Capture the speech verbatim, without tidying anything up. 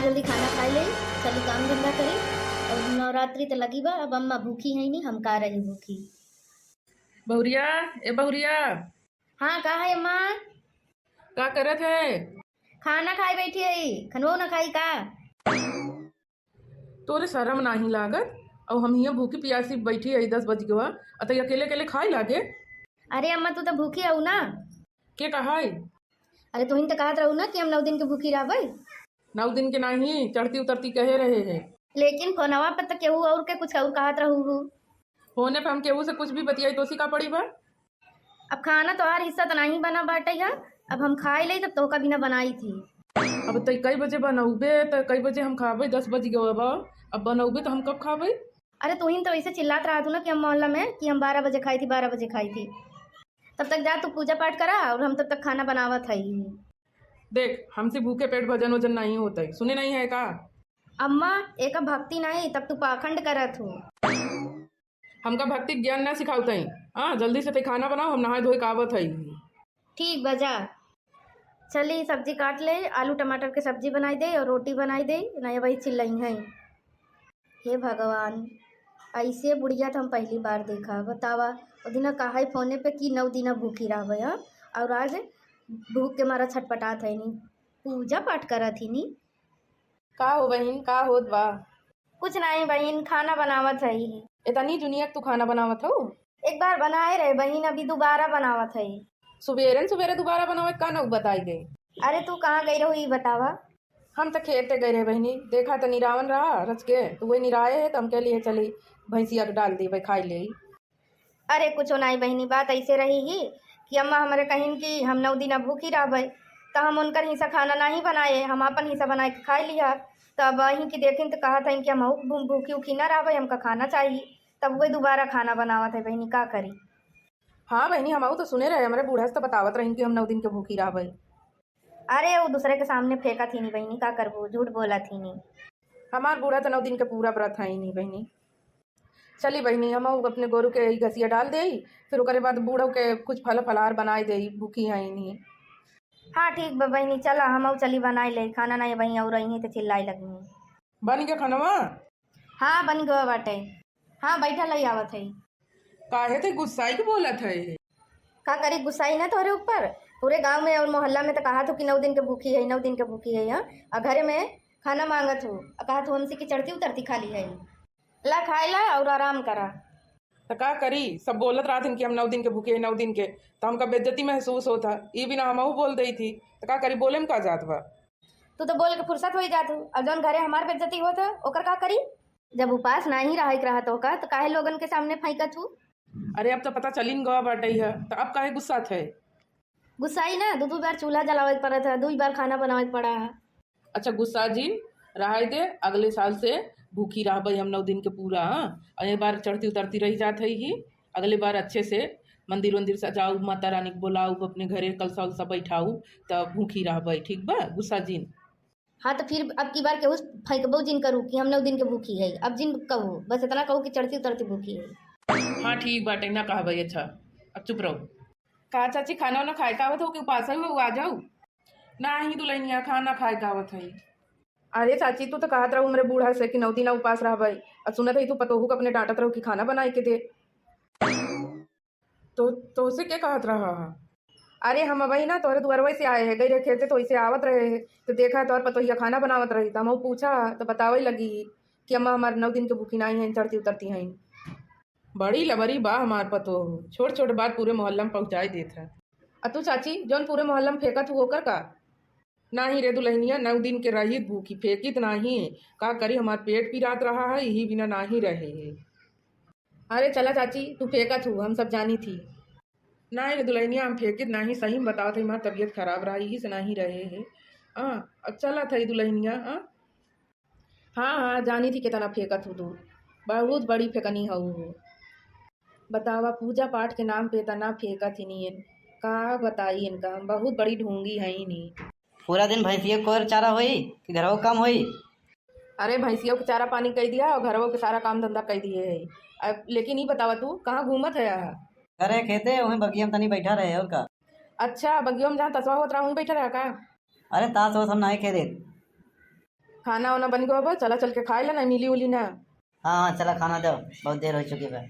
जल्दी खाना खाइ लेई, चली काम धंधा करी। अब नवरात्रि त लगी बा, अब अम्मा भूखी हइनी, हम का रही भूखी। बहुरिया, ए बहुरिया। हाँ, का है अम्मा? का करत है? खाना खाइ बैठी हई, खनवो न खाई का? तोरे सरम नाहीं लागत? अउ हम हियाँ भूखी पियासी बैठी हई, दस बजि गवा, अ तइ अकेले अकेले खाइ लागे। अरे अम्मा, तू त भूखी हऊ ना। के कहइ? अरे तुहिन त कहत रहू ना कि हम नौ दिन के भूखी रहबइ। नौ दिन के नाहीं, चढ़ती उतरती कहे रहे है। लेकिन फोनवा पर त केहू अउर के कुछ अउर कहत रहू हू। फोने पे हम केहू से कुछ भी बतियाई, तोसी का पड़ी बा? अब खाना तोहार हिस्सा त नाहीं बना बाटइ है, अब हम खाइ लेई तब तोहका बिना बनाई थी। अब तइ कई बजे बनउबे, त कई बजे हम खाबइ? दस बजि गवा बा, अब बनउबे त हम कब खाबइ? अरे तुहिन त वैसे चिल्लात रहत हू ना कि हम मोहल्ला में कि हम बारह बजे खाई थी, बारह बजे खाई थी। तब तक जा तू पूजा पाठ करा अउर हम तब तक खाना बनावत हई। देख, हमसे भूखे पेट भजन वजन नाहीं होतइ, सुने नाहीं है का? अम्मा, एका भक्ति नाहीं, तब तू पाखंड करत हू। हमका भक्ति ज्ञान ना सिखावतइ। हाँ, जल्दी से तइ खाना बनाउ, हम नहाइ धोइ के आवत हई। ठीक बा, जा। चली, सब्जी काट लेई, आलू टमाटर के सब्जी बनाइ देई अउर रोटी बनाइ देई, नाहीं वही चिल्लइहैं। हे भगवान, अइसे बुढ़िया त हम पहिली बार देखा। बतावा, ओ दिना कहइ फोने पे कि नौ दिना भूखी रहबइ, हाँ? अउर आज भूख के मारा छटपटात हइनी, पूजा पाठ करत हीनी। का हो बहिन, का होत बा? कुछ नाहीं बहिन, खाना बनावत हई। एतनी जुनिया के तू खाना बनावत हऊ? एक बार बनाए रहे बहिन, अभी दुबारा बनावत हई। सुबेरे न सुबेरे दुबारा बनावे का नौबत आइ गइ? अरे तू कहाँ गइ रहू ई बतावा? हम त खेते गइ रहे बहिनी, देखा त निरावन रहा रच के, त वही निराए है त हम कहलिए चली भैंसिया के डाल देबइ, खाइ लेई। अरे कुछो नाहीं बहिनी, बात अइसे रही ही कि अम्मा हमरे कहिन कि हम नौ दिना भूखी रहबइ, त हम उनकर हिस्सा खाना नाहीं बनाए, हम आपन हिस्सा बनाए के खाइ लिहा। त अब अहीं कि देखिन त कहत हइन कि हमहू भू-, भूखी उखी ना रहबइ, हमका खाना चाही। तब वही दुबारा खाना बनावत है बहिनी, का करी? हाँ बहिनी, हमहू त सुने रहे, हमरे बूढ़ा से त बतावत रहिन कि हम नौ दिन के भूखी रहबइ। अरे, उ दूसरे के सामने फेंकत हीनी बहिनी, का करबू, झूठ बोलत हीनी। हमार बूढ़ा त नौ दिन के पूरा व्रत हइनी बहिनी। चली बहिनी, हमहू अपने गोरू के ई घसिया डाल देई, फिर ओकरे बाद बूढ़ो के कुछ फल फलहार बनाइ देई, भूखी हइनी। हाँ, ठीक बा बहिनी, चला, हमहू चली बनाइ लेई, खाना नाहीं बहिनी, अउर अइहीं त चिल्लाइ लगिहीं। बन गया खानवा? हाँ, बन गवा बाटइ। हाँ, बैठा लई आवत हई। काहे ते गुस्साइ के बोलत है? का करी, गुस्साई ना तोहरे ऊपर? पूरे गाँव में अउर मोहल्ला में त कहत हू कि नौ दिन के भूखी है, नौ दिन के भूखी है, हाँ? आ घरे में खाना माँगत हू, आ कहत हू हमसे कि चढ़ती उतरती खाली है। ला खाइ ला अउर आराम करा। त का करी, सब बोलत रहत हन कि हम नौ दिन के भूखी है, नौ दिन के, त हमका बेइज्जती महसूस होत है, ई बिना हमहू बोल देई थी, त का करी, बोले में का जात बा? तू त बोल के फुर्सत होइ जात हू, अउर जौन घरे हमार बेइज्जती होत है, ओकर का करी? जब उपास नाहीं रहइ के रहत ओका, त काहे लोगन के सामने फेंकत हू? अरे, अब त पता चलिन गवा बाटइ है, त अब काहे गुस्सात है? गुस्साई ना, दू दू बार चूल्हा जलावे के पड़त है, दुइ बार खाना बनावे के पड़ा है। अच्छा, गुस्सा जिन, रहइ दे, अगले साल से भूखी रहबइ हम नौ दिन के पूरा, हाँ? अउर ए बार चढ़ती उतरती रहि जात है ही, अगले बार अच्छे से मंदिर वंदिर सजाउब, माता रानी के बोलाउब, अपने घरे कलसा उलसा बैठाउब, त भूखी रहबइ, ठीक बा? गुस्सा जिन। हाँ, त फिर अब की बार केहू फेंकबो जिन करू कि हम नौ दिन के भूखी है। अब जिन कहू, बस इतना कहू कि चढ़ती उतरती भूखी है। हाँ, ठीक बाटे, ना कहबे। अच्छा, अब चुप रहो। का चाची, खाना वाना खाए का आवत हो कि उपास हो, आ जाओ। नाही दुल्हनिया, खाना खाए का आवत है। अरे चाची, तू तो कहत रहू हमरे बूढ़ा से कि नौ दिन उपास रहबे, और सुनत है तू पतोहू के अपने डांटत रहू कि खाना बनाए के दे। तो, तोसे के कहत रहा है? अरे, हम अबही ना तोहरे दुआरवे से आए हैं, गई रहे खेते, तो इसे आवत रहे हैं, तो देखा तोहर पतोहिया खाना बनावत रही, तो हम पूछा, तो बतावे लगी कि अम्मा हमार नौ दिन के भूखी नाही हैं, चढ़ती उतरती हैं। बड़ी लबरी बा हमार पतोह, छोट छोट बात पूरे मोहल्ला में पहुँचाई देत है। आ तू चाची, जौन पूरे मोहल्ला में फेंकत हू, ओकर का? नाही रे दुल्हनिया, नौ दिन के रही भूखी, फेंकित नाही। का करी, हमार पेट पिरात रहा है, यही बिना नाही रहे है। अरे चला चाची, तू फेंकत हू, हम सब जानी थी। नाही रे दुल्हनिया, हम फेंकित नाही, सही में बतावत है, हमार तबीयत खराब रहा, यही से नाही रहे है। हाँ, अब चलत है दुल्हनिया, हाँ। हाँ, हाँ, जानी थी कितना फेंकत हू तू, बहुत बड़ी फेंकनी हऊ हो। बतावा, पूजा पाठ के नाम पे इतना फेंकत ही नहीं, का बताई इनका, हम बहुत बड़ी ढोंगी है ही नहीं। पूरा दिन भैंसिया को चारा होई कि घरवा काम होई? अरे, भैंसियों के चारा पानी कई दिया और घरवो के सारा काम धंधा कई दिए है। अब लेकिन ई बतावा तू, कहाँ घूमत है यहाँ? अरे खेते, वहीं बगिया में तनी बैठा रहे, और का? अच्छा, बगिया में जहाँ तसवा होत रहा, वहीं बैठा रहा का? अरे तास वास हम नाहीं खेले। खाना वाना बन गवा बा, चला चल के खाए ला, ना मिली उली ना। हाँ, हाँ, चला खाना दो, बहुत देर हो चुकी बा।